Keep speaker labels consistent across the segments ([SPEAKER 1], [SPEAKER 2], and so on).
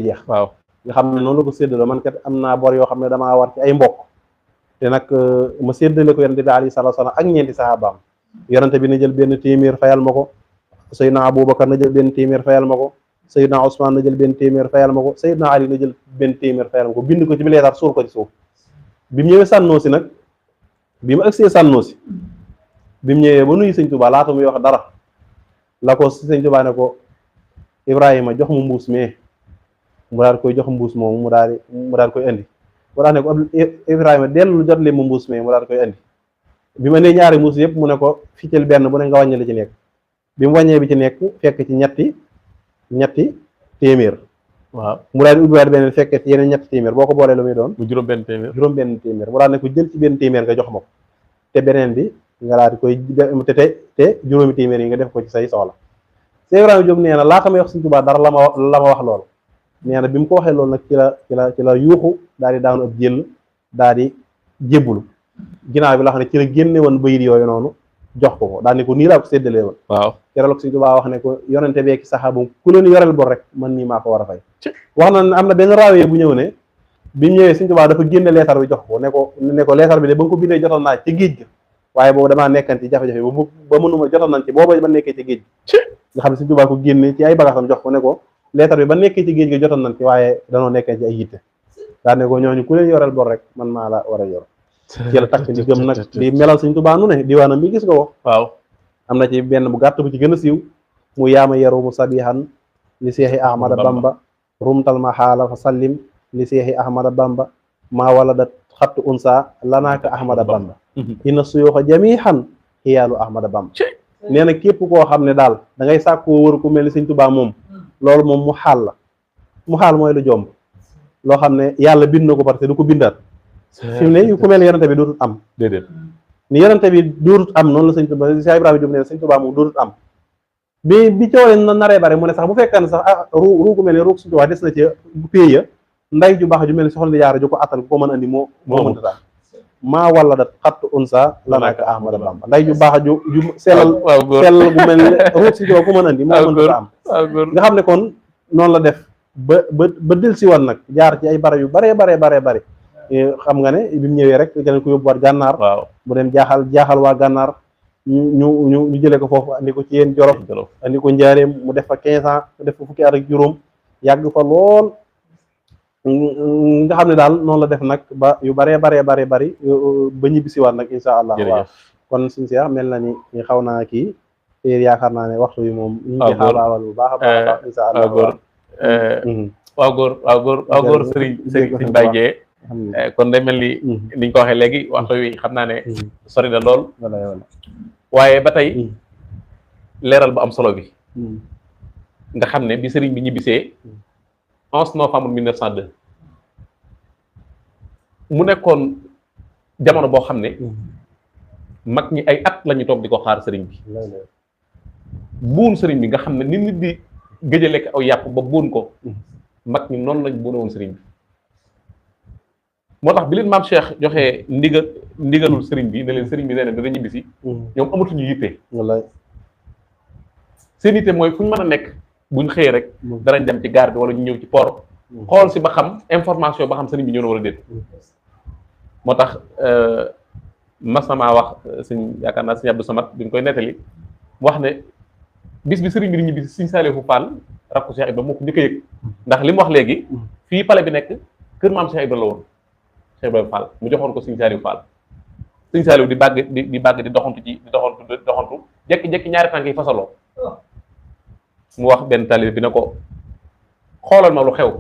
[SPEAKER 1] jeex.
[SPEAKER 2] waaw
[SPEAKER 1] nga xam ne noonu la ko séddale man kat am naa bor yoo xam ne damaa war ci ay mbokk te nag ma séddale ko yonente bi alayhi salaatu salaam ak ñeenti sahabaam yonente bi na jël benn téeméer fayal ma ko Seydina Aboubacar na jël benn téeméer fayal ma ko Seydina Ousmane na jël benn téeméer fayal ma ko Seydina Ali na jël benn téeméer fayal ma ko bind ko ci bi leetar suul ko ci suuf bi mu ñëwee sànnoo si nag bi mu agsee sànnoo si bi mu ñëwee ba nuyu sëñ Tuubaa laata muy wax dara la ko sëñ Tuubaa ne ko Ibrahima jox mu mbuus mee mu daal koy jox mbuus moomu mu daal koy indi mu daal ne ko Ibrahima dellu jot li mu mbuus mee mu daal koy indi bi ma nee ñaari mbuus yëpp mu ne ko ficcal benn bu ne nga wàññi li ci nekk bi mu wàññee bi ci nekk fekk ci ñetti téeméer
[SPEAKER 2] waaw
[SPEAKER 1] mu daal di ubbiwaat beneen fekk ci yeneen ñetti téeméer boo ko boolee lu muy doon
[SPEAKER 2] mu juróom benn téeméer
[SPEAKER 1] mu daal ne ko jël ci benn téeméer nga jox ma ko te beneen bi nga daal di koy te juróomi téeméer yi nga def ko ci say soxla Cheikh Ibrahima Diop nee na laata may wax Sëñ Tuubaa dara la ma wax loolu nee na bi mu ko waxee loolu nag ci la yuuxu daal di daanu ab jël daal di jébbulu ginnaaw bi la xam ne ci la génne woon bayit yooyu noonu jox ko daal ni ko nii laa ko séddalee woon
[SPEAKER 2] waaw
[SPEAKER 1] keroog Sëñ Tuubaa wax ne ko yonente beeki saxaabam ku leen yoreel bor rek man nii maa ko war a fay wax na ne am na benn raawee bu ñëw ne bi mu ñëwee Sëñ Tuubaa dafa génne leetar bi jox ko ne ko leetar bi de ba nga ko bindee jotal naa ci géej ga waaye boobu damaa nekkan ci jafe-jafe ba mënuma jotal nañ ci booba ba nekkee ci géej gi nga xam ne Sëñ Tuubaa ko génne ci ay bagaasam jox ko ne ko leetar bi ba nekkee ci géej gi jotal nañ ci waaye danoo nekkee ci ay yitte daa ne ko ñooñu ku leen yoreel bor rek man maa la war a yor ci la takk di gëm nag di melal Sëñ Tuubaa nu ne diwaanam bi gis nga ko
[SPEAKER 2] waaw
[SPEAKER 1] am na ci benn bu gàtt bu ci gën a siiw mu yaama yaru mu sabihan li seexi ahmada bamba rumtal ma xaala fa sallim li seexi ahmada bamba maa waladat xattu unsa lanaaka ahmada bamba inna suyuuxa jamihan xiyaalu ahmada bamba nee na képp koo xam ne daal da ngay sàkkoo wër ku mel ni Sëñ Tuubaa moom loolu moom mu xaal mooy lu jomb loo xam ne yàlla bind na ko parce que du ko bindaat fi mu ne ku mel ni yonente bi dootut am
[SPEAKER 2] déedéet
[SPEAKER 1] ni yonente bi dootut am noonu la Sëñ Tuubaa Cheikh Ibrahima Diop ne Sëñ Tuubaa moom dootut am bi coole na naree bare mu ne sax bu fekkee ne sax ruu ku mel ni ruu Sëñ Tuubaa des na ci péya nday ju baax ju mel ni soxna Jaara ju ko attal ku ko mën andi moo mënta taal maa walla dat xattu unsa lanaaka ahmada bamba nday ju baax ju sellal gu mel ni ruu Sëñ Tuubaa ku mën andi moo mënta am nga xam ne kon noonu la def ba del si woon nag jaar ci ay bara yu bare xam nga ne bi mu ñëwee rek keneen ko yóbbuwaat gànnaar mu dem jaaxal waa gànnaar ñu jëlee ko foofu andi ko ci yéen Jolof andi ko njaareem mu def fa 15 ans def fa fukki at ak juróom yàgg fa lool nga xam ne daal noonu la def nag ba yu bari ba ñibbisiwaat nag insha allah waaw kon suñu seex mel na ni xaw naa kii te yaakaar naa ne waxtu yi moom ñu ngi ci xaabaabal bu baax a baax insha allah
[SPEAKER 2] waaw góor sëriñ Baye Dieye kon day mel ni niñ ko waxee léegi waxtu wi xam naa ne sori na lool waaye ba tey leeral bu am solo bi nga xam ne bi sëriñ bi ñibbisee 11 novembre 1902 mu nekkoon jamono boo xam ne mag ñi ay at la ñu toog di ko xaar sëriñ bi buun sëriñ bi nga xam ne nit di gëj a lekk aw yàpp ba buun ko mag ñi noonu lañ buune woon sëriñ bi moo tax bi leen maam Cheikh joxee ndigalul sëriñ bi ne leen sëriñ bi nee na dana ñibbisi ñoom amatuñu yitte seen yitte mooy fu ñu mën a nekk buñ xëyee rek danañ dem ci gaar bi wala ñu ñëw ci port xool si ba xam information ba xam sëriñ bi ñëw na wala déet moo tax mas na maa wax sëñ yaakaar naa sëñ Abdou Samad bi ñu koy nettali wax ne bis bi sëriñ bi di ñibbisi sëñ Saalihu Fall rakku Cheikh Ibra moo ko njëkk a yëg ndax li mu wax léegi fii pale bi nekk kër maam Cheikh Ibra la woon Cheikh Ibra Fall mu joxoon ko sëñ Saalihu Fall sëñ Saalihu di bàgg di doxantu jekki-jekki ñaari tànk yi fasaloo mu wax benn talib bi ne ko xoolal ma lu xew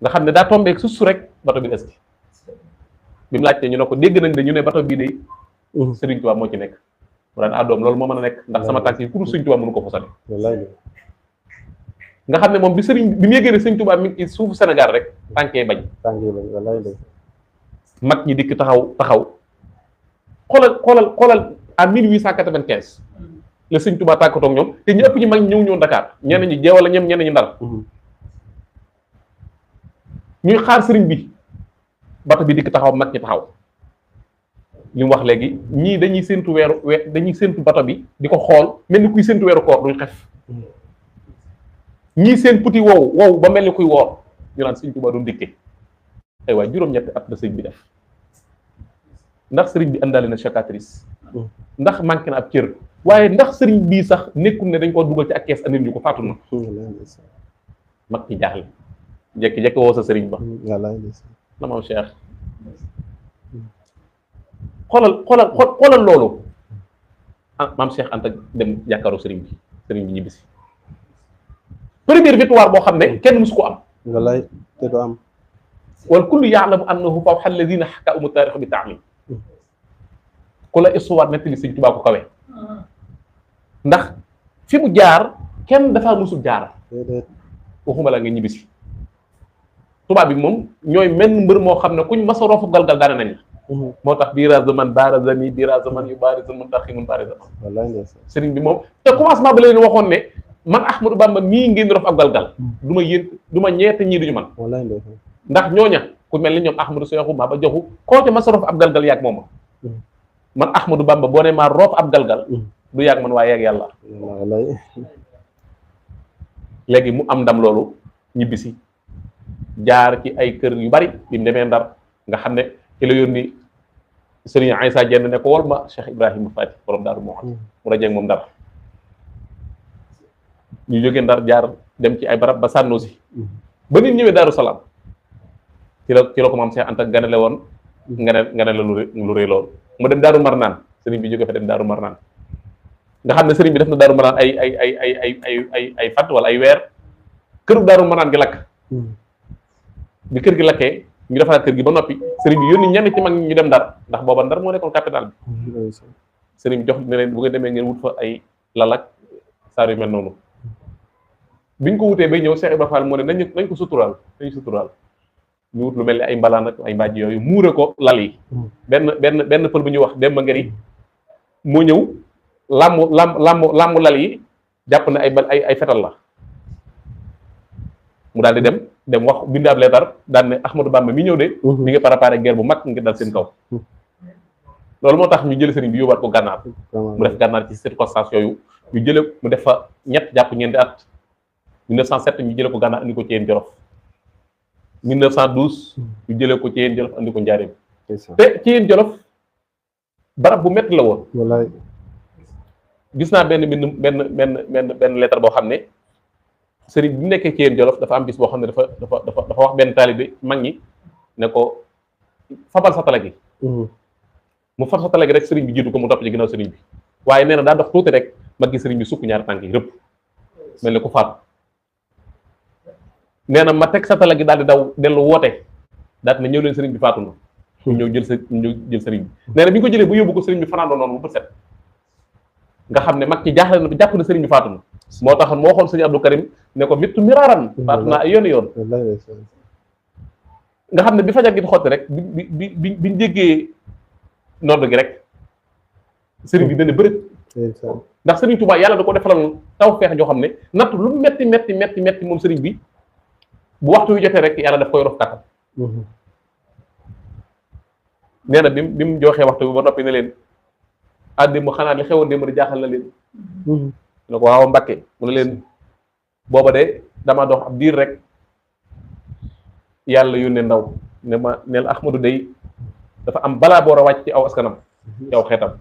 [SPEAKER 2] nga xam ne daa tombeek suuf rek bato bi des bi mu laajtee ñu ne ko dégg nañ de ñu ne bato bii de Sëriñ Tuubaa moo ci nekk mu daan àddoom loolu moo mën a nekk ndax sama tànk yi ku dul Sëriñ Tuubaa mënu ko fasale nga xam ne moom bi mu yëgee ne Sëriñ Tuubaa mi ngi ci suufu Sénégal rek tànkee bañ mag ñi dikk taxaw xoolal en 1895 la Sëriñ Tuubaa tàkkatoo ak ñoom te ñu ëpp ñi mag ñëw ñëw Dakar ñenn ñi jeewal la ñenn ñi Ndar ñuy xaar sëriñ bi bato bi dikk taxaw mag ñi taxaw li mu wax léegi ñii dañuy séntu dañuy séntu bato bi di ko xool mel ni kuy séntu weeru koor duñ xef ñii seen puti wow ba mel ni kuy woor ñu naan sëñ Tuubaa doon dicté ay waay juróom-ñetti at la sëñ bi def ndax sëriñ bi àndaale na cicatrice ndax manqué na ab cër waaye ndax sëriñ bii sax nekkul ne dañ koo dugal ci ak kees andil ñu ko faatu na mag ci jaaxle jekki-jekki woo sa sëriñ ba na maam Cheikh xoolal loolu maam Cheikh Anta dem jàkkaaru sëriñ bi ñibbisi première victoire boo xam ne kenn musu ko am
[SPEAKER 1] wallaay te du am
[SPEAKER 2] wal kullu yaalamu annahu fawqa alladina xaka umu taarix bi taalim ku la histoire nettali sëñ Tuubaa ko kawe ndax fi mu jaar kenn dafa musul jaar waxuma la nga ñibbisi tubaab bi moom ñooy menn mbër moo xam ne kuñ mas a roofu galgal daane nañ la moo tax biira zaman baarazani biira zaman yu baariza mun taxi mun baariza sëriñ bi moom te commencement ba leen waxoon ne man Ahmadou Bamba mii ngeen rof ab galgal du ma yéen du ma ñeete ñii duñu man ndax ñooña ku mel ni ñoom Ahmadou Seexu maa ba joxu koo ca mas a roof ab galgal yàgg moom man Ahmadou Bamba boo ne maa roof ab galgal du yàgg man waaye yàgg yàlla léegi mu am ndam loolu ñibbisi jaar ci ay kër yu bari bi mu demee Ndar nga xam ne ci la yónni Sëriñ Aysa Jenn ne ko wol ma Cheikh Ibrahima Fati borom Daaru Muxti mu rajeeg moom Ndar ñu jógee Ndar jaar dem ci ay barab ba Sànnoosi ba nit ñëwee Daaru Salaam ci la ko maam Cheikh Anta ganale woon nga ne la lu rëy loolu mu dem Daaru Marnaan sëriñ bi jóge fa dem Daaru Marnaan nga xam ne sëriñ bi def na Daaru Marnaan ay fat wala ay weer këru Daaru Marnaan gi lakk bi kër gi lakkee ñu defaraat kër gi ba noppi sëriñ bi yónni ñenn ci mag ñu dem Ndar ndax booba Ndar moo nekkoon capital bi sëriñ bi jox ne leen bu ngeen demee ngeen wut fa ay lalak saar yu mel noonu biñ ko wutee bay ñëw Cheikh Ibrahima Fall moo ne nañ ko suturaal ñu wut lu mel ni ay mbalaan ak ay mbàjj yooyu muure ko lal yi benn pël bu ñuy wax Demba Ngari moo ñëw làmmu lal yi jàpp ne ay fetal la mu daal di dem wax bind ab leetar daan ne Ahmadou Bamba mi ñëw de mi ngi préparé guerre bu mag ngir dal seen kaw loolu moo tax ñu jële sëriñ bi yóbbaat ko gànnaar mu def gànnaar ci circonstance yooyu ñu jële mu def fa ñett jàpp ñeenti at 1907 ñu jële ko gànnaar andi ko ci yéen Jolof 1912 ñu jële ko ci yéen Jolof andi ko Njaaréem te ci yéen Jolof barab bu metti la woon
[SPEAKER 1] wallaay
[SPEAKER 2] gis naa benn lettre boo xam ne sëriñ bi nekkee ci yéen Jolof dafa am bis boo xam ne dafa wax benn taalibe mag ñi ne ko fabal sa tala gi mu fab sa tala gi rek sëriñ bi jiitu ko mu topp ci ginnaaw sëriñ bi waaye nee na daa dox tuuti rek ma gis sëriñ bi sukk ñaari tànk yi rëpp mel ne ko faatu nee na ma teg sa tala gi daal di daw dellu woote daal na ñëw leen sëriñ bi faatu na ñu jël sëriñ bi nee na bi ñu ko jëlee bu yóbbu ko sëriñ bi fanaandoo noonu bu set nga xam ne mag ci jaaxle na jàpp na sëriñ bi faatu na moo tax moo xool sëriñ Abdou Karim ne ko mittu miraaran faatu naa ay yoon nga xam ne bi fajar gi di xotti rek biñ jéggee nodd gi rek sëriñ bi dana bëri ndax sëriñ Tuubaa yàlla da ko defalal taw feex joo xam ne natt lu metti moom sëriñ bi bu waxtu wi jotee rek yàlla daf koy rof kàttan nee na bi mu joxee waxtu bi ba noppi ne leen démb xanaa li xewoon démb di jaaxal na leen ne ko waaw Mbàkke mu ne leen booba de dama dox ab diir rek yàlla yónnee ndaw ne ma neel Ahmadou day dafa am balaa boor a wàcc ci aw askanam ci aw xeetam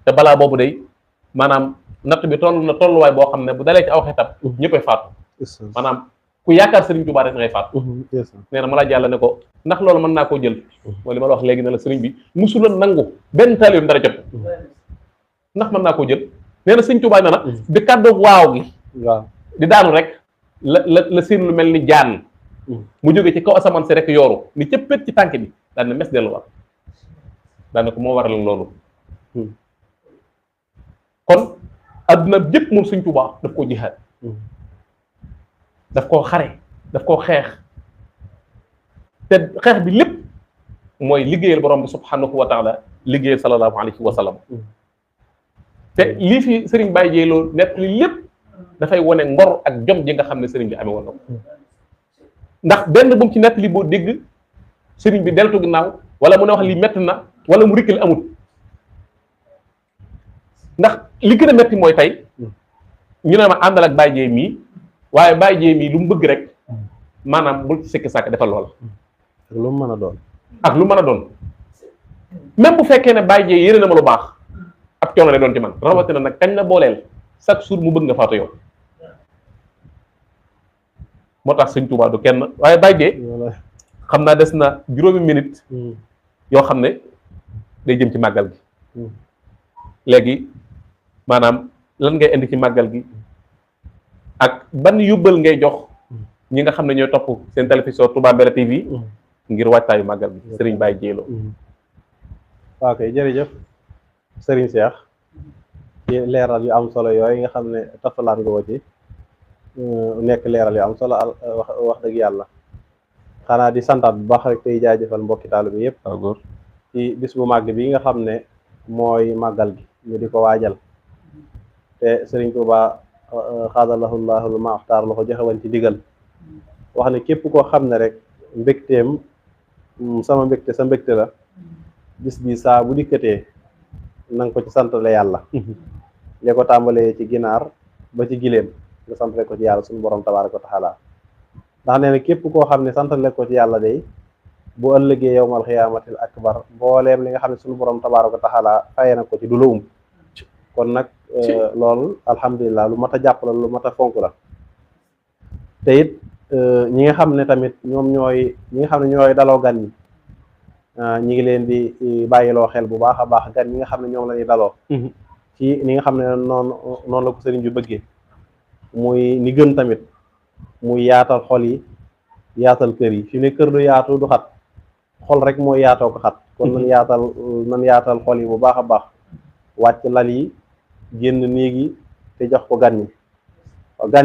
[SPEAKER 2] te balaa boobu day maanaam natt bi toll na tolluwaay boo xam ne bu dalee ci aw xeetam ñëppay faatu maanaam ku yaakaar Sëriñ Tuubaa rek ngay faatu nee na ma laaj yàlla ne ko ndax loolu mën naa koo jël mooy li ma la wax léegi ne la sëriñ bi musula nangu benn taalibeem dara jot ndax mën naa koo jël nee na Sëriñ Tuubaa ne na bi kàddoog waaw gi di daanu rek la seen lu mel ni jaan mu jóge ci kaw asamaan si rek yooru ni cëppét ci tànk bi daan ne mes delluwaat daan ne ko moo waral loolu kon adduna jëpp moom Sëriñ Tuubaa daf koo jihaad daf koo xare daf koo xeex te xeex bi lépp mooy liggéeyal borom bi subhanahu wa taala liggéeyal sallallahu alayhi wa sallam te lii fi sëriñ Baye Dieye loolu nekk li lépp dafay wane ngor ak jom ji nga xam ne sëriñ bi amee woon na ko ndax benn bu mu ci nett li boo dégg sëriñ bi deltu ginnaaw wala mu ne wax li metti na wala mu rikkil amut ndax li gën a metti mooy tey ñu ne ma àndal ak Baye Dieye mii waaye bàyyi jéem yi lu mu bëgg rek maanaam bul sikki sàkk defal loola
[SPEAKER 1] ak lu mu mën a doon.
[SPEAKER 2] ak lu mën a doon même bu fekkee ne bàyyi jéem yéene na ma lu baax ab coono lay doon ci man rawatina nag kañ la booleel chaque jour mu bëgg nga faatu yow moo tax sëñ Tuubaa du kenn waaye bàyyi jéem xam naa des na juróomi minute yoo xam ne day jëm ci màggal gi léegi maanaam lan ngay indi ci màggal gi ak ban yóbbal ngay jox ñi nga xam ne ñooy topp seen télévision Touba Mbella TV ngir wàccaayu màggal gi Serigne Baye Dieylo.
[SPEAKER 1] waaw kay jërëjëf Serigne Cheikh ci leeral yu am solo yooyu nga xam ne tafalaan nga ko ci nekk leeral yu am solo wax dëgg yàlla xanaa di santaat bu baax rek tey jaajëfal mbokki taalibe bi yëpp ci bis bu màgg bi nga xam ne mooy màggal gi ñu di ko waajal te Serigne Touba xaadalahu llaahu lu ma axtaar la ko joxe woon ci digal wax ne képp koo xam ne rek mbégteem sama mbégte sa mbégte la bis bi saa bu dikkatee na nga ko ci santale yàlla li ko tàmbalee ci ginaar ba ci giléem nga santale ko ci yàlla suñu borom tabaaraka wa taala ndax nee na képp koo xam ne santale ko ci yàlla day bu ëllëgee yawmal xiyaamatil akbar mbooleem li nga xam ne suñu borom tabaaraka wa taala fayee na ko ci du la kon nag loolu alhamdulilah lu mat a jàpp la lu mat a fonk la te it ñi nga xam ne tamit ñoom ñi nga xam ne ñooy daloo gan ñi ñi ngi leen di bàyyiloo xel bu baax a baax gan ñi nga xam ne ñoom la ñuy daloo ci ni nga xam ne noonu la ko sëriñ bi bëggee muy ni gën tamit muy yaatal xol yi yaatal kër yi fi ne kër du yaatu du xat xol rek mooy yaatoo ko xat kon nan yaatal xol yi bu baax a baax wàcc lal yi génn néeg yi te jox ko gan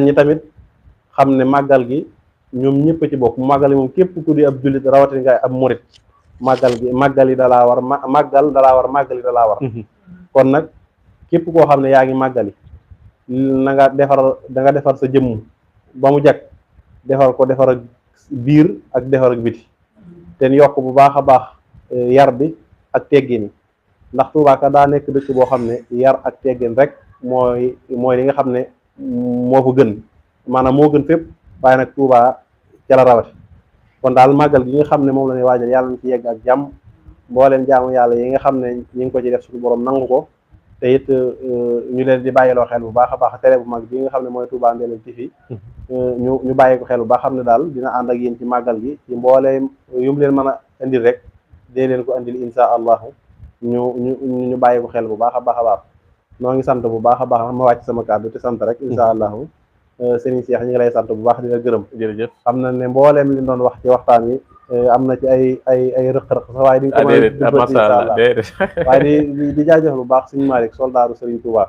[SPEAKER 1] ñi tamit xam ne màggal gi ñoom ñëpp ci bokk màggal gi moom képp ku di ab jullit rawatina nga ab murit màggal yi dalaa war màggal yi dalaa war kon nag képp koo xam ne yaa ngi màggali na nga defar sa jëmm ba mu jag defar ak biir ak defar ak biti te yokk bu baax a baax yar bi ak teggin ndax Tuubaa ka daa nekk dëkk boo xam ne yar ak teggin rek mooy li nga xam ne moo fa gën maanaam moo gën fépp waaye nag Tuubaa ca la rawati kon daal màggal gi nga xam ne moom la ñuy waajal yàlla na ci yegg ak jàmm mbooleen jaamu yàlla yi nga xam ne ñi ngi ko ci def suñu borom nangu ko te it ñu leen di bàyyiloo xel bu baax a baax télé bu mag bi nga xam ne mooy Touba Mbella TV ñu bàyyi ko xel bu baax xam ne daal dina ànd ak yéen ci màggal gi ci mbooleem yu mu leen mën a indil rek dee leen ko indil insha allahu ñu bàyyi ko xel bu baax a baax noo ngi sant bu baax a baax ma wàcc sama kàddu te sant rek insha allahu Serigne Cheikh ñu ngi lay sant bu baax di la gërëm jërëjëf xam na ne mbooleem li doon wax ci waxtaan wi am na ci ay rëq-rëq sax waaye di nga ko mën a insha allah waaye di jaajëf bu baax suñu Malick soldaaru Serigne Touba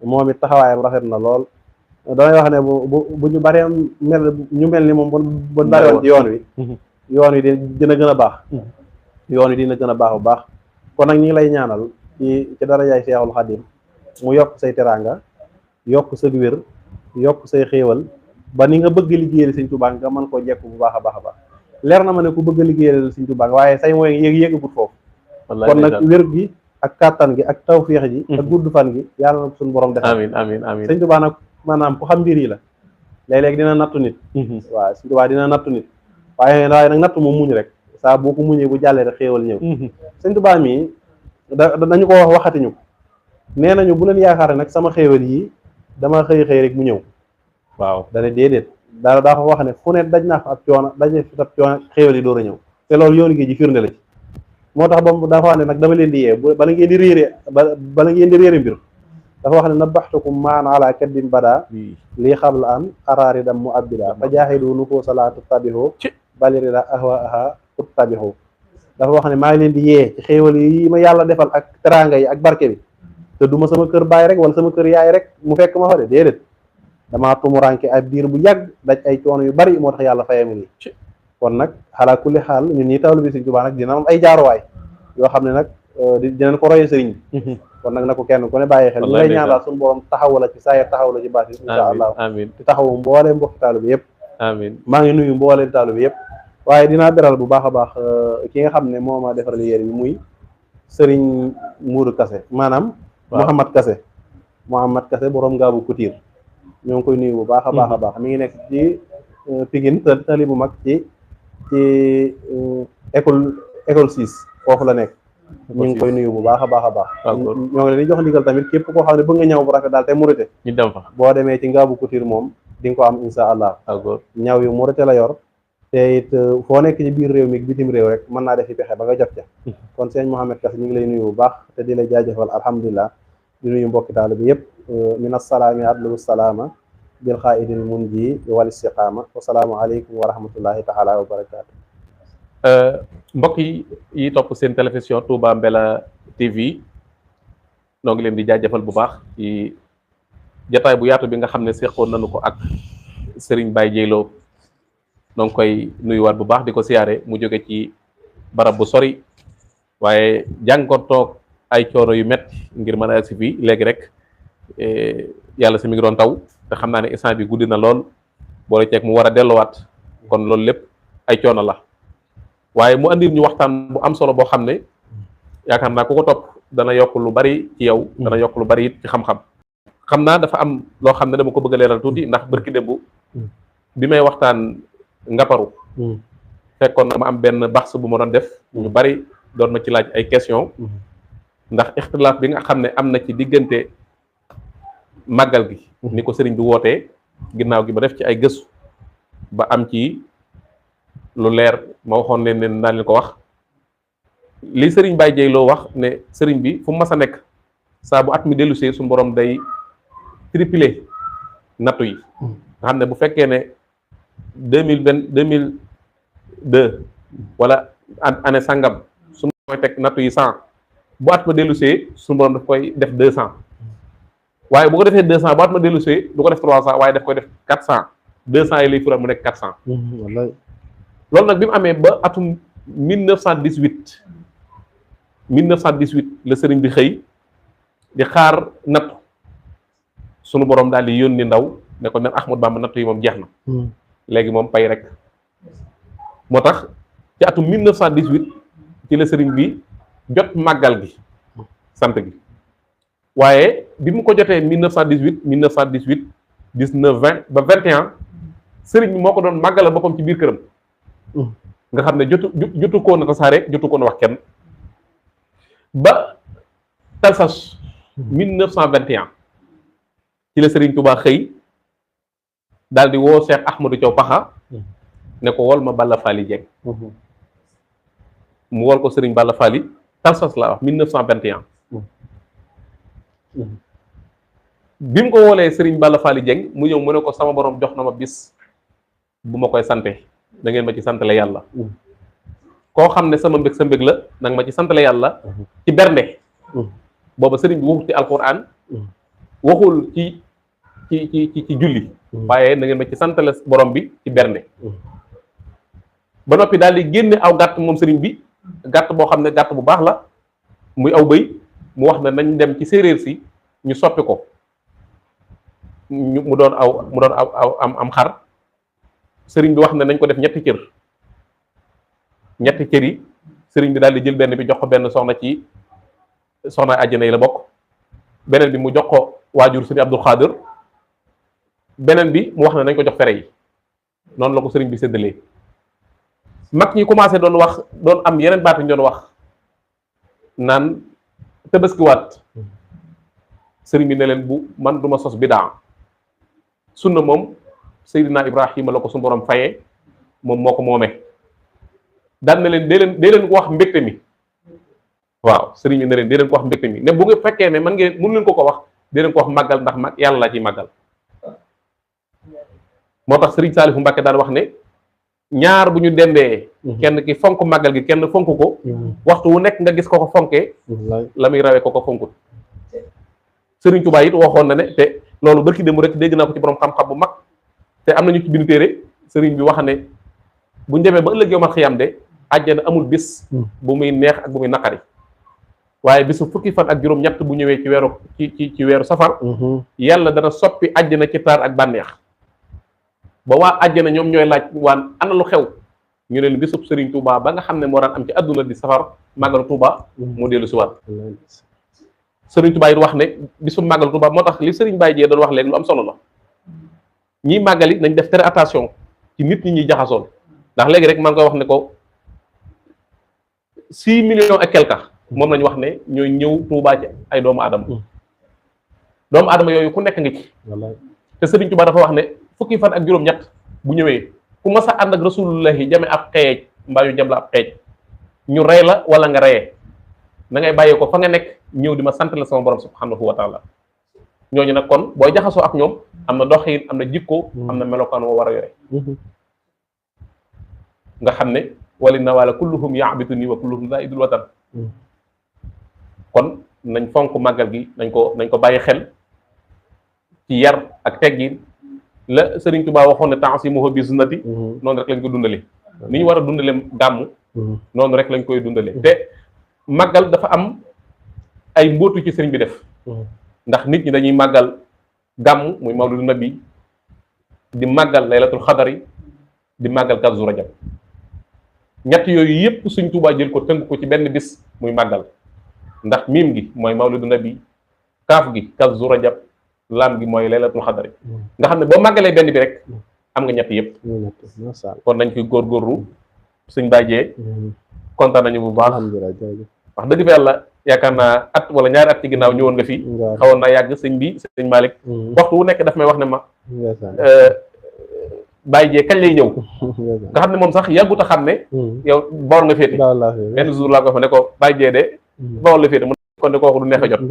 [SPEAKER 1] moom it taxawaayam rafet na lool damay wax ne bu ñu bëree ñu mel ni moom bu bari woon ci yoon wi dina gën a baax yoon wi dina gën a baax bu baax kon nag ñu ngi lay ñaanal ci darajaay Seexul Xadim mu yokk say teraanga yokk sa wér yokk say xéewal ba ni nga bëgg liggéeyal Sëñ Tuubaa nga mën koo jekk bu baax a baax a baax leer na ma ne ku bëgg liggéeyal Sëñ Tuubaa waaye say mooy yéegagut foofu kon nag wér gi ak kàttan gi ak tawféex ji ak gudd fan gi yàlla na suñu borom def amiin amiin amiin Sëñ Tuubaa nag maanaam ku xam mbir yi la léeg-léeg dina nattu nit waaw Sëñ Tuubaa dina nattu nit waaye nag nattu moom muñ rek saa boo ko muñee bu jàllee rek xéewal ñëw Sëñ Tuubaa mii dañu ko wax waxatiñu ko nee nañu bu leen yaakaar nag sama xéewal yi dama xëy rek mu ñëw waaw dane déedéet daa ko wax ne fu ne daj naa fa ab coono daj na fi ab coono xéewal yi door a ñëw te loolu yoonu géej ji firnde la ci moo tax ba dafa wax ne nag dama leen di yee bala ngeen di réere mbir dafa wax ne nabaxtukum maan ala kaddin bada lii xam la an araari dam mu abida fa jaaxidu nu foo salaatu tabixoo baliri la ahwa aha ut tabixoo dafa wax ne maa ngi leen di yee ci xéewal yi ma yàlla defal ak teraanga yi ak barke bi te duma sama kër baay rek wala sama kër yaay rek mu fekk ma fa de déedéet damaa tumuranke ay biir bu yàgg daj ay coono yu bari moo tax yàlla fayam lii kon nag xalaa kulli xaal ñun ñi tawlu bi Sëñ Tuubaa nag dina am ay jaaruwaay yoo xam ne nag dinañ ko royee sëriñ bi kon nag na ko kenn ku ne bàyyi xel ñu lay ñaan daal suñu borom taxaw la ci saayir taxaw la ci baati insha allah amiin te taxawu mboolee mbokki taalu bi yëpp amiin maa ngi nuyu mboolee taalu bi yëpp waaye dinaa beral bu baax a baax ki nga xam ne moo ma defaral yéer bi muy sëriñ Mourou Kassé maanaam Mouhamad Kassé borom Ngaabu Couture ñoo ngi koy nuyu bu baax a baax a baax mi ngi nekk ci Pikine tali bu mag ci école 6 foofu la nekk. ñu ngi koy nuyu bu baax a baax a baax. ñoo ngi leen di jox ndigal tamit képp koo xam ne bëgg nga ñaw bu rafet daal te murite
[SPEAKER 2] ñu dem fa
[SPEAKER 1] boo demee ci Ngabou Couture moom di nga ko am insha allah. ñaw yu murite la yor te it foo nekk ci biir réew mi bitim réew rek mën naa def fi pexe ba nga jot ca. kon sëñ Mouhamed Kass ñu ngi lay nuyu bu baax te di la jaajëfal alhamdulilah di nuyu mbokki taal bi yëpp min assalaami adlu salaama bil xaa'idil munji wal istiqaama wa salaamu aleykum wa rahmatullahi taala wa barakaatu.
[SPEAKER 2] mbokk yi topp seen télévision Touba Mbella TV noo ngi leen di jaajëfal bu baax ci jataay bu yaatu bi nga xam ne seqoon nañu ko ak Serigne Baye Dieye Lo noo ngi koy nuyuwaat bu baax di ko siyaare mu jóge ci barab bu sori waaye jànkoontoog ay coono yu métti ngir mën a agsi fii léegi rek yàlla si mi ngi doon taw te xam naa ne instant bi guddi na lool boole ceeg mu war a delluwaat kon loolu lépp ay coono la. waaye mu andil ñu waxtaan bu am solo boo xam ne yaakaar naa ku ko topp dana yokk lu bari ci yow dana yokk lu bari it ci xam-xam xam naa dafa am loo xam ne dama ko bëgg a leeral tuuti ndax bërki démb bi may waxtaan Ngaparu fekkoon na ma am benn baxs bu ma doon def ñu bari doon ma ci laaj ay question ndax ixtilaaf bi nga xam ne am na ci diggante màggal gi ni ko sëriñ bi wootee ginnaaw gi ma def ci ay gëstu ba am ci lu leer ma waxoon leen ne naa leen ko wax li sëriñ Baye Dieye Lo wax ne sëriñ bi fu mu mas a nekk saa bu at mi dellusee suñu borom day tripler nattu yi nga xam ne bu fekkee ne 2022 wala année sangam suñu koy teg nattu yi 100 bu at ma dellusee suñu borom daf koy def 200 waaye bu ko defee 200 bu at ma dellusee du ko def 300 waaye daf koy def 400 200 yi lay fural mu nekk 400.
[SPEAKER 1] wallaay
[SPEAKER 2] loolu nag bi mu amee ba atum 1918 la sëriñ bi xëy di xaar nattu sunu borom daal di yónni ndaw ne ko ne Ahmadu Bamba nattu yi moom jeex na léegi moom pay rek moo tax ci atum 1918 ci la sëriñ bi jot màggal gi sant gi waaye bi mu ko jotee 1918 19 20 ba 21 sëriñ bi moo ko doon màggala boppam ci biir këram nga xam ne jotu koo na tasaare jotu koo na wax kenn ba talsas 1921 ci la Serigne Touba xëy daal di woo Cheikh Ahmadou Thiaw Paxa ne ko wol ma Balla Fally Dieng mu wol ko Serigne Balla Fally talsas la wax 1921 bi mu ko woolee Serigne Balla Fally Dieng mu ñëw mu ne ko sama borom jox na ma bis bu ma koy sante da ngeen ma ci santale yàlla koo xam ne sama mbég sa mbég la nanga ma ci santale yàlla ci bernde booba sëriñ bi waxul ci alquran waxul ci julli waaye na ngeen ma ci santale borom bi ci bernde ba noppi daal di génne aw gàtt moom sëriñ bi gàtt boo xam ne gàtt bu baax la muy aw bëy mu wax ne nañ dem ci séeréer si ñu soppi ko mu doon aw am xar sëriñ bi wax ne nañ ko def ñetti cër yi sëriñ bi daal di jël benn bi jox ko benn soxna ci soxna àjjana yi la bokk beneen bi mu jox ko waajur sëriñ Abdul Xaadir beneen bi mu wax ne nañ ko jox fere yi noonu la ko sëriñ bi séddalee mag ñi commencé doon am yeneen baat ñu doon wax naan tabaskiwaat sëriñ bi ne leen bu man duma sos bidaa sunna moom Seydina Ibrahima la ko suñu borom fayee moom moo ko moomee daan na leen dee leen ko wax mbégte mi waaw sëriñ bi ne leen dee leen ko wax mbégte mi ne bu nga fekkee ne man ngeen mënu leen ko wax dee leen ko wax màggal ndax yàlla laa ciy màggal moo tax sëriñ Saalifu Mbàkke daan wax ne ñaar bu ñu dendee kenn ki fonk màggal gi kenn fonk ko waxtu wu nekk nga gis ko fonkee la muy rawee ko fonkut sëriñ Tuubaa it waxoon na ne te loolu barki démb rek dégg naa ko ci borom xam-xam bu mag te am nañu ci bindu téere sëriñ bi wax ne bu ñu demee ba ëllëg yow mal xiyam de àjjana amul bis bu muy neex ak bu muy naqari waaye bisu fukki fan ak juróom-ñett bu ñëwee ci weeru safar yàlla dana soppi àjjana ci taar ak bànneex ba waa àjjana ñoom ñooy laaj waan ana lu xew ñu ne bisub sëriñ Touba ba nga xam ne moo daan am ci àdduna di safar màggalu Touba moo dellu si waat sëriñ Touba it wax ne bisub màggalu Touba moo tax li sëriñ Baye Dieye doon wax léegi lu am solo la ñiy màggali nañ def très attention ci nit ñi ñuy jaxasool ndax léegi rek maa ngi koy wax ne ko 6 millions et quelque moom lañu wax ne ñooy ñëw Tuubaa ci ay doomu aadama doomu aadama yooyu ku nekk nga ci te Sëriñ Tuubaa dafa wax ne fukki fan ak juróom-ñett bu ñëwee ku mas a ànd ak rasulullahi jame ab xeej mbaa yu jam la ab xeej ñu rey la wala nga reyee na ngay bàyyee ko fa nga nekk ñëw di ma sant la sama borom subhanahu wa taala ñooñu nag kon booy jaxasoo ak ñoom am na doxin am na jikko am na melokaan woo war a yore nga xam ne wali na wala kulluhum yaabitu nii wa kulluhum la idul watan kon nañ fonk màggal gi nañ ko bàyyi xel ci yar ak teggin la Sëriñ Tuubaa waxoon ne ta'simuhu bi sunnati noonu rek lañ ko dundale ni ñu war a dundale gàmmu noonu rek lañ koy dundale te màggal dafa am ay mbóotu ci sëriñ bi def ndax nit ñi dañuy màggal gàmmu muy mawlidu nabi di màggal laylatul xadari di màggal kazu rajab ñett yooyu yépp Sëriñ Tuubaa jël ko tënk ko ci benn bis muy màggal ndax miim gi mooy mawlidu nabi kaaf gi kazu rajab laam gi mooy laylatul xadari nga xam ne boo màggalee benn bi rek am nga ñett yëpp kon nañ fi góorgóorlu suñ bàjjee kontaan nañu bu baax wax dëgg fa yàlla yaakaar naa at wala ñaari at ci ginnaaw ñëwoon nga fi xawoon naa yàgg sëñ bi sëñ Malick waxtu wu nekk daf may wax ne ma bàjjee kañ lay ñëw nga xam ne moom sax yàggut a xam ne yow boor nga féete benn jour laa ko fa ne ko bàjjee de boor la féete mu ne kon de kooku du neex a jot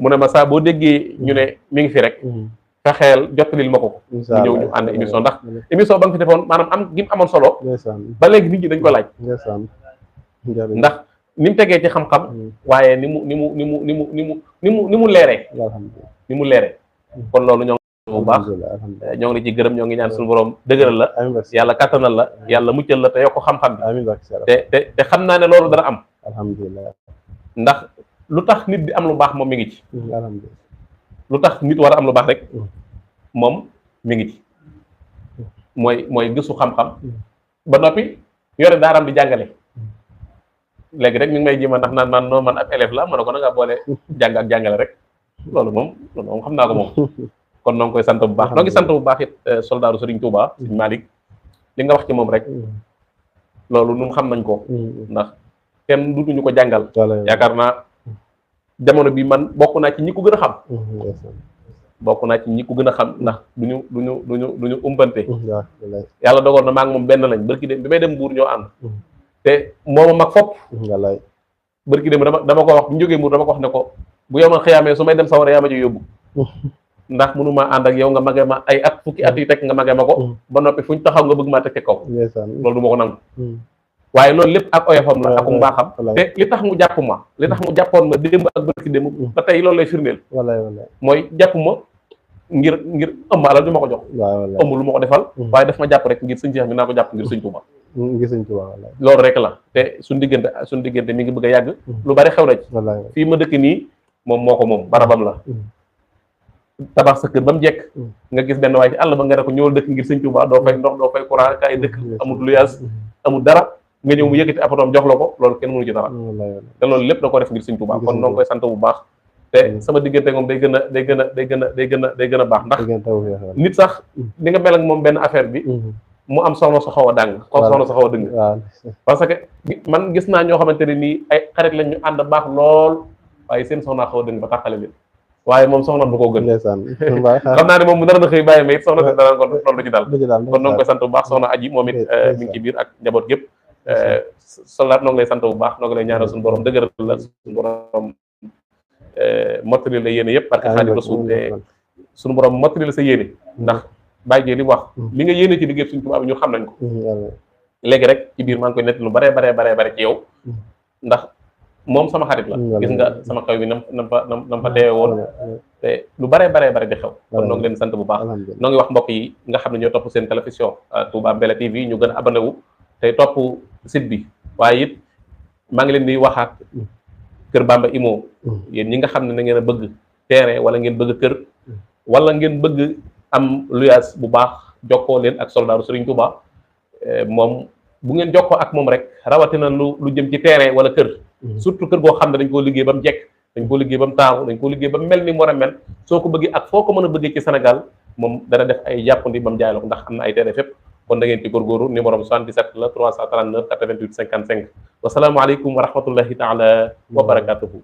[SPEAKER 2] mu ne ma saa boo déggee ñu ne mi ngi fi rek fexeel jottalil ma ko mu ñëw ñu ànd émission ndax émission ba nga fi defoon maanaam am gi mu amoon solo ba léegi nit ñi dañ ko laaj ndax ni mu tegee ci xam-xam waaye ni mu leeree ni mu leeree kon loolu ñoo ngi bu baax ñoo ngi la ci gërëm ñoo ngi ñaan suñu borom dëgëral la yàlla kattanal la yàlla muccal la te yokk xam-xam bi te xam naa ne loolu dana am
[SPEAKER 1] alhamdulilah
[SPEAKER 2] ndax lu tax nit di am lu baax moom mi ngi ci lu tax nit war a am lu baax rek moom mi ngi ci mooy gëstu xam-xam ba noppi yore daaram di jàngale léegi rek ñu ngi may jéem a ndax naan man noonu man ab élève la ma ne ko na nga boole jàng ak jàngale rek loolu moom xam naa ko moom kon noo ngi koy sant bu baax noo ngi sant bu baax it soldaaru Sëriñ Tuubaa Sëriñ Malick li nga wax ci moom rek loolu nun xam nañ ko ndax kenn dutuñu ko jàngal yaakaar naa jamono bi man bokk naa ci ñi ko gën a xam ndax duñu umpante yàlla dogal na maa ngi moom benn lañ bërki dem bi may dem Mbuur ñoo ànd te mooma mag fopp bërki dem dama ko wax bu ñu jógee Mbuur dama ko wax ne ko bu yow ma xëyaamee su may dem sawara yaa ma ci yóbbu ndax mënuma ànd ak yow nga magee ma ay at fukki at yi teg nga magee ma ko ba noppi fu ñu taxaw nga bëgg maa teg ci kaw loolu du ma ko nangu waaye loolu lépp ak oyofam la ak mbaaxam te li tax mu jàpp ma li tax mu jàppoon ma démb ak bërki démb ba tey loolu lay firndeel mooy jàpp ma ngir ëmb alal du ma ko jox ëmb lu ma ko defal waaye daf ma jàpp rek ngir sëñ Cheikh bi naa ko jàpp ngir sëñ Touba loolu rek la te suñu diggante mi ngi bëgg a yàgg lu bari xew na ci fii ma dëkk nii moom moo ko moom barabam la tabax sa kër ba mu jekk nga gis benn waaye ci àll ba nga ne ko ñëwal dëkk ngir sëñ Touba doo fay ndox doo fay courant kaay dëkk amul luyaas amul dara nga ñëw mu yëkkati apatoom jox la ko loolu kenn mënu ci dara te loolu lépp da ko def ngir sëñ Touba kon noo ngi koy sant bu baax te sama diggante moom day gën a baax ndax nit sax di nga mel ak moom benn affaire bi mu am soxna su xaw a dàng comme soxna su xaw a dëng parce que man gis naa ñoo xamante ne nii ay xarit lañ ñu ànd baax lool waaye seen soxna xaw a dëng ba taxale leen waaye moom soxna du ko gën xam naa ne moom mu dara na xëy bàyyi ma it soxna si dara kon loolu du ci dal kon noo ngi koy sant bu baax soxna aji moom it mi ngi ci biir ak njaboot gépp soldaat noo ngi lay sant bu baax noo ngi lay ñaanal suñu borom dëgëral la suñu borom mottali la yéene yëpp parce que Xaadimu Rasuul te suñu borom mottali la sa yéene ndax bàyyi li wax li nga yéene ci liggéey suñu tubaab bi ñu xam nañ ko léegi rek ci biir maa ngi koy nett lu bare ci yow ndax moom sama xarit la gis nga sama xew bi nam fa teewe woon te lu bare di xew kon noo ngi leen sant bu baax noo ngi wax mbokk yi nga xam ne ñoo topp seen télévision Touba Mbella TV ñu gën a abonné wu tey topp site bi waaye it maa ngi leen di waxaat Kër Bamba Imo yéen ñi nga xam ne na ngeen a bëgg terrain wala ngeen bëgg kër wala ngeen bëgg am luyaas bu baax jokkoo leen ak soldaaru Serigne Touba moom bu ngeen jokkoo ak moom rek rawatina lu jëm ci terrain wala kër surtout kër goo xam ne dañ koo liggéey ba mu jekk dañ koo liggéey ba mu taaru dañ koo liggéey ba mu mel ni mu war a mel soo ko bëggee ak foo ko mën a bëggee ci Sénégal moom dana def ay jàppandi ba mu jaay la ko ndax am na ay terrain fépp kon da ngeen ci góorgóorlu numéro am 77 la 339 88 55 wasalaamaaleykum wa rahmatullahi taala wa barakatuhu